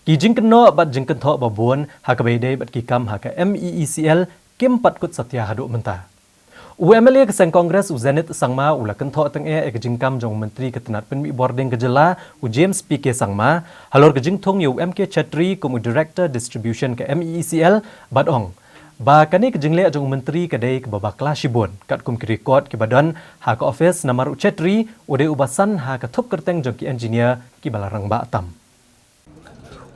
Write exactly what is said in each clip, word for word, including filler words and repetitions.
Ki jingkynnoh bad jingkynthoh babun ha kaba ïadei bad ki kam ha ka M E E C L kim pat kut satia haduh mynta. U M L A ka seng Congress u Zenith Sangma u la kynthoh tyngeh ïa ka jingkam jong u Myntri ka tnat pynmih bording ka jylla u James P K Sangma halor ka jingthung ïa u M K Chetri kum u Director Distribution ka M E E C L bad ong ba kane ka jingleh jong u Myntri ka dei kaba bakla shibun katkum ki record kiba don ha ka office namar u Chetri u dei uba san ha ka thup kyrteng jong ki engineer kiba la rangbah tam.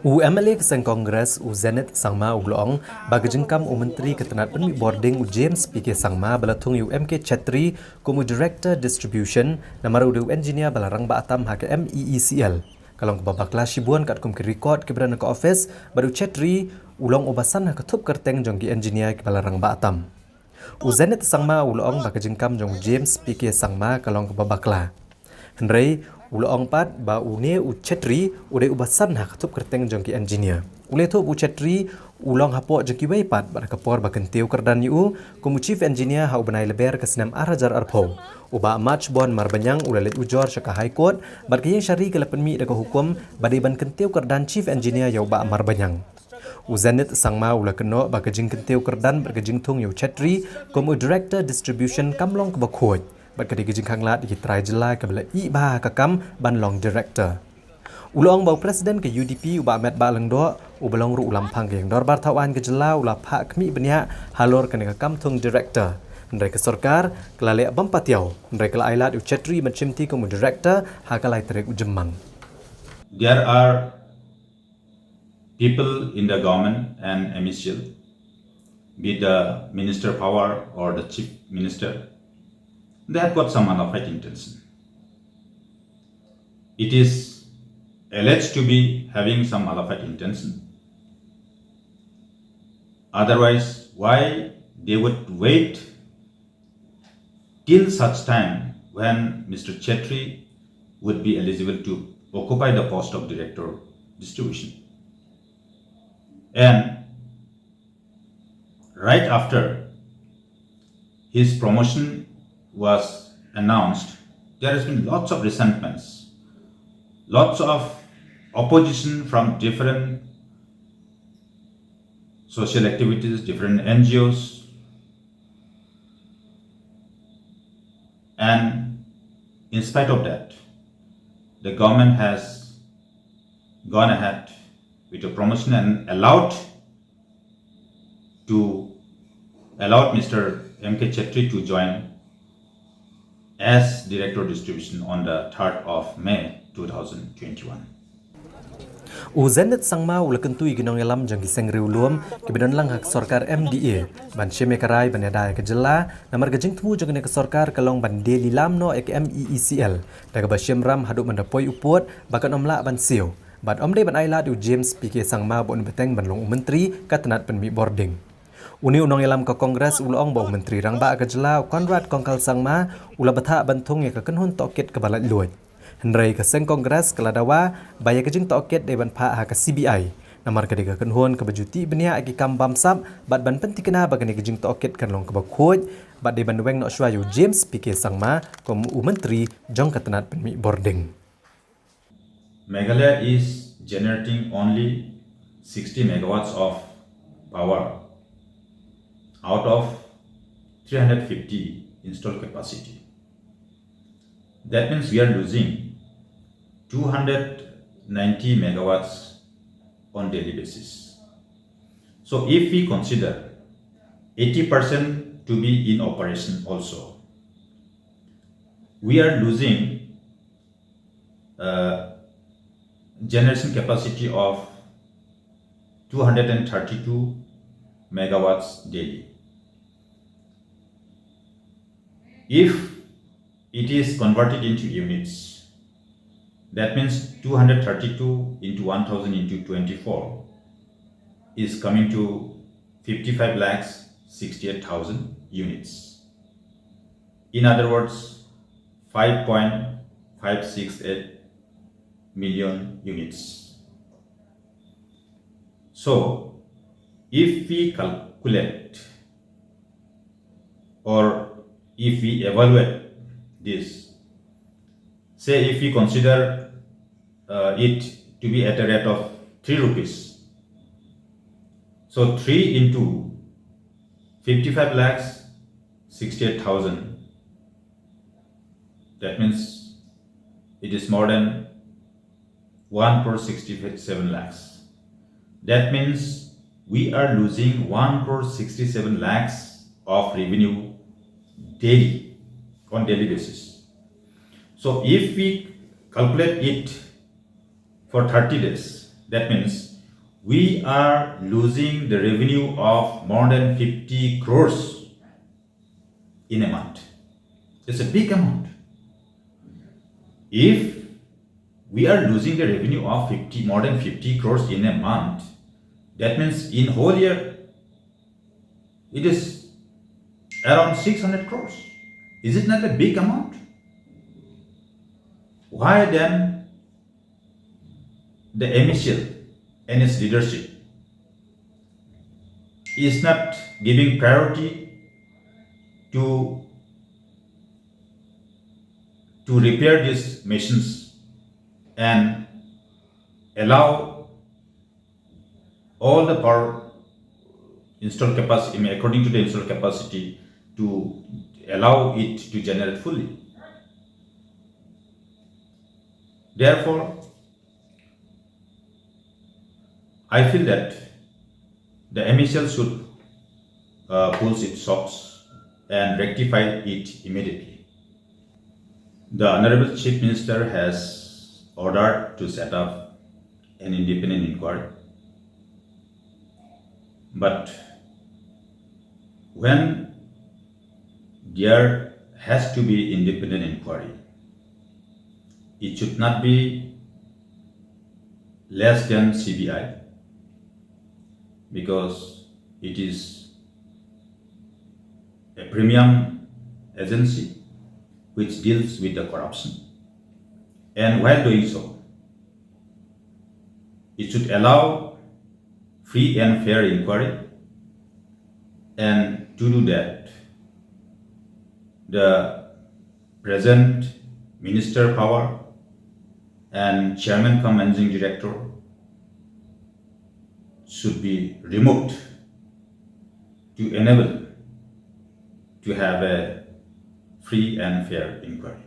U M L A ka seng Congress u Zenith Sangma u la ong ba ka jingkam u Myntri ka tnat pynmih bording u James P K Sangma ba la thung ïa u M K Chetri kum u Director Distribution namar u dei u engineer ba la rangbah tam ha ka M E E C L ka long kaba bakla shibun katkum ki record kiba don ha ka office bad u Chetri u long uba san ha ka thup kyrteng jong ki engineer kiba la rangbah tam. U Zenith Sangma u la ong ba ka jingkam jong u James P K Sangma ka long kaba bakla. Hynrei u la ong pat ba une u Chetri u dei uba san ha ka thup kyrteng jong ki engineer. U la ïathuh ba u Chetri u long hapoh jong kiwei pat bad ha ka por ba kyntiew kyrdan ïa u kum u Chief Engineer ha u bnai Lber ka snem ar hajar arphew, u Bah Marchborn Marbaniang u la leit ujor sha ka High Court bad ka ïing shari ka la pynmih da ka hukum ba dei ban kyntiew kyrdan Chief Engineer ïa u Bah Marbaniang. U Zenith Sangma u la kynnoh ba ka jingkyntiew kyrdan bad ka jingthung ïa u Chetri kum u Director Distribution kam long kaba khuid bad ka dei ka jingkhanglad ïa ki trai jylla kaba la ïeh bha ha ka kam ban long Director. U la ong ba u President ka U D P u Bah Metbah Lyngdoh uba long ruh u Lamphang ka ïing dorbar thaw aiñ ka jylla u la phah khmih bniah halor kane ka kam thung Director. Hynrei ka sorkar ka la leh bym patiaw hynrei ka la ailad ïa u Chetri ban shimti kum u Director ha ka lai tarik u Jymmang. There are people in the government and M E C L, be it the minister power or the chief minister, they have got some mala fight intention. It is alleged to be having some mala fight intention. Otherwise, why they would wait till such time when Mister Chetri would be eligible to occupy the post of director distribution. And right after his promotion was announced, there has been lots of resentments, lots of opposition from different social activities, different N G Os. And in spite of that, the government has gone ahead with a promotion and allowed to allowed Mister M K Chetri to join as Director of Distribution on the third of May two thousand twenty-one. U Zenith Sangma u la kyntu ïa ki nongïalam jong ki seng riewlum kiba don lang ha ka sorkar M D A ban shim ïa ka rai ban ïada ïa ka jylla namar ka jingthmu jong kane ka sorkar ka long ban die lilam noh ïa ka M E E C L da kaba shim ram haduh ban da poi u pud ba kan ym lah ban siew bad ym dei ban ailad ïa u James P K Sangma ba un bteng ban long u Myntri ka tnat pynmih bording. Une u nongïalam ka Congress u la ong ba u Myntri Rangbah ka jylla u Conrad Kongkal Sangma u la bthah ban thung ïa ka kynhun tohkit kaba laitluid. Hynrei ka seng Congress ka la dawa ba ïa ka jingtohkit dei ban phah ha ka C B I namar ka dei ka kynhun kaba ju tih bniah ïa ki kam bamsap bad ban pynthikna ba kane ka jingtohkit kan long kaba khuid bad dei ban weng noh shuwa ïa u James P K Sangma kum u Myntri jong ka tnat pynmih bording. Meghalaya is generating only sixty megawatts of power out of three hundred fifty installed capacity. That means we are losing two hundred ninety megawatts on daily basis. So if we consider eighty percent to be in operation also, we are losing uh, generation capacity of two hundred thirty-two megawatts daily. If it is converted into units, that means two hundred thirty-two into one thousand into twenty-four is coming to fifty-five lakhs sixty-eight thousand units. In other words, five point five six eight million units. So, if we calculate or if we evaluate this, say if we consider uh, it to be at a rate of three rupees. So three into fifty-five lakhs sixty-eight thousand. That means it is more than one crore sixty-seven lakhs. That means we are losing one crore sixty-seven lakhs of revenue daily, on daily basis. So if we calculate it for thirty days, that means we are losing the revenue of more than fifty crores in a month. It's a big amount. If we are losing the revenue of fifty, more than fifty crores in a month, that means in whole year, it is around six hundred crores. Is it not a big amount? Why then the M E C L and its leadership is not giving priority to, to repair these machines and allow all the power installed capacity, I mean, according to the installed capacity, to allow it to generate fully. Therefore, I feel that the M E C L should, uh, pull its socks and rectify it immediately. The Honorable Chief Minister has ordered to set up an independent inquiry. But when there has to be independent inquiry, it should not be less than C B I, because it is a premium agency which deals with the corruption. And while doing so, it should allow free and fair inquiry. And to do that, the present Minister of Power and Chairman cum Managing Director should be removed to enable to have a free and fair inquiry.